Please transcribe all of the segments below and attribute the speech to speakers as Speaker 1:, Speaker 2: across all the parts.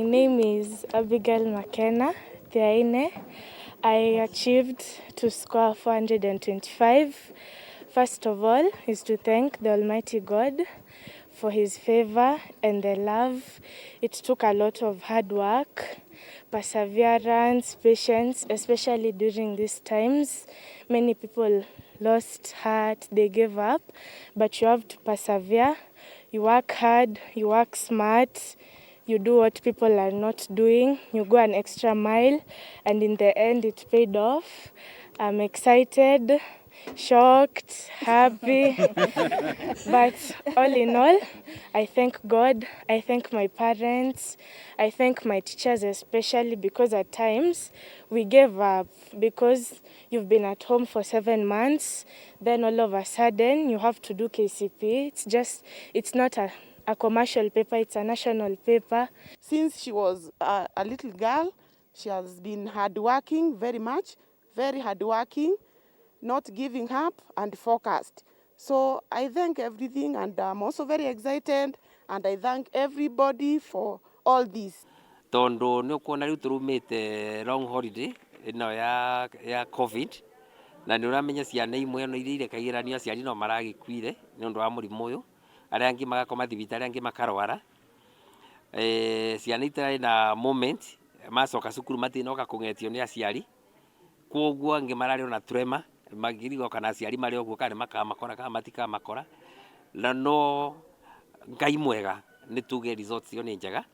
Speaker 1: My name is Abigail McKenna Thiaine. I achieved to score 425. First of all, is to thank the Almighty God for His favor and the love. It took a lot of hard work, perseverance, patience, especially during these times. Many people lost heart, they gave up, but you have to persevere. You work hard, you work smart, you do what people are not doing, you go an extra mile, and in the end, it paid off. I'm excited, shocked, happy, but all in all, I thank God, I thank my parents, I thank my teachers, especially because at times we gave up because you've been at home for 7 months, then all of a sudden you have to do KCPE. It's not a commercial paper, it's a national paper.
Speaker 2: Since she was a little girl, she has been hardworking very much, very hardworking, not giving up and focused. So I thank everything and I'm also very excited and I thank everybody for all this.
Speaker 3: Tondu nĩ ũkuona rĩu tũrumĩte long holiday ĩno ya COVID, na nĩ ũramenya ciana imwe ona iria ireka igeranio aciari no maragĩkuire nĩ ũndũ wa mũrimũ ũyũ, arĩa angĩ magakoma thibitarĩ, angĩ makarwara. Ciana itarĩ na moment macoka cukuru matinoka kũng'etio nĩ aciari, koguo angĩ mararĩ ona trema magĩrigwo kana aciari marĩ ũguo kana nĩ makamakora kana matikamakora. Na no Ngai mwega, nĩ tuge results icio nĩ njega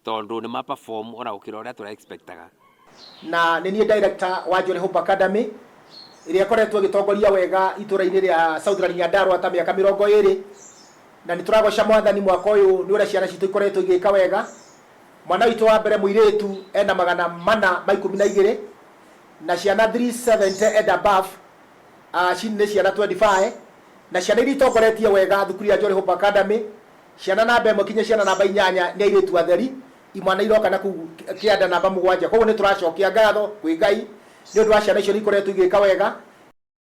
Speaker 3: tondũ nĩ ma perform ona gũkĩra ũrĩa tũra expectaga.
Speaker 4: Na nĩ niĩ director wa Jolly Hope Academy ĩrĩa ĩkoretwo ĩgĩtongoria wega itũra-inĩ rĩa Southern Nyandarua ta mĩaka 20, na nĩ tũragoca Mwathani mwaka ũyũ nĩ ũrĩa ciana citũ ikoretwo igĩka wega. Mwana witũ wa mbere mũirĩtu ena 412, na ciana 370 and above nĩ ciana 25, na ciana iria itongoretie wega thukuru ya Jolly Hope Academy, ciana namba 1 kinya ciana namba 8 nĩ airĩtu atheri, imwana iroka na kũu kĩanda namba 7. Koguo nĩ tũracokia ngatho kwĩ Ngai nĩ ũndũ wa ciana icio nĩ ikoretwo igĩka wega.